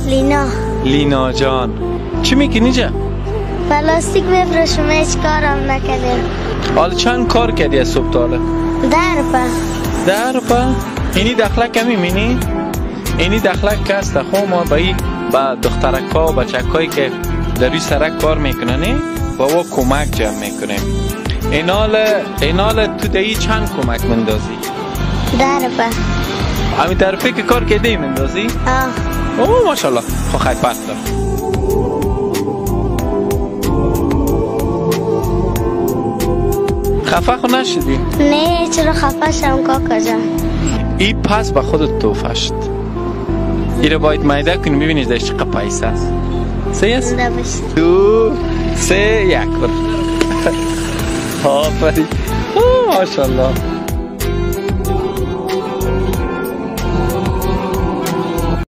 لینا. لینا جان چی میکنی جا؟ پلاستیک میفروشم، هیچ کارم نکردیم. حالا چند کار کردی از صبح تا حالا؟ 10 روپه. 10 روپه؟ اینی دخله کمی مینی؟ اینی دخله که است خو ما به این با دخترک ها و بچک هایی که در روی سرک کار میکنن با او کمک جمع میکنیم. اینال تو دهی چند کمک مندازی؟ 10 روپه. همین 10 روپه که کار کردی مندازی؟ آه. اوه ماشاءالله، خب خیلی پس دار. خفه خو نشدی؟ نه، چرا خفه شم کاکا جان؟ ای پس به خودت توفه شد. ای رو باید میده کنی ببینی در چقدر پیسه است. سه است؟ زنده باشی. 2 3 1 بر. آفرین، اوه ماشاءالله.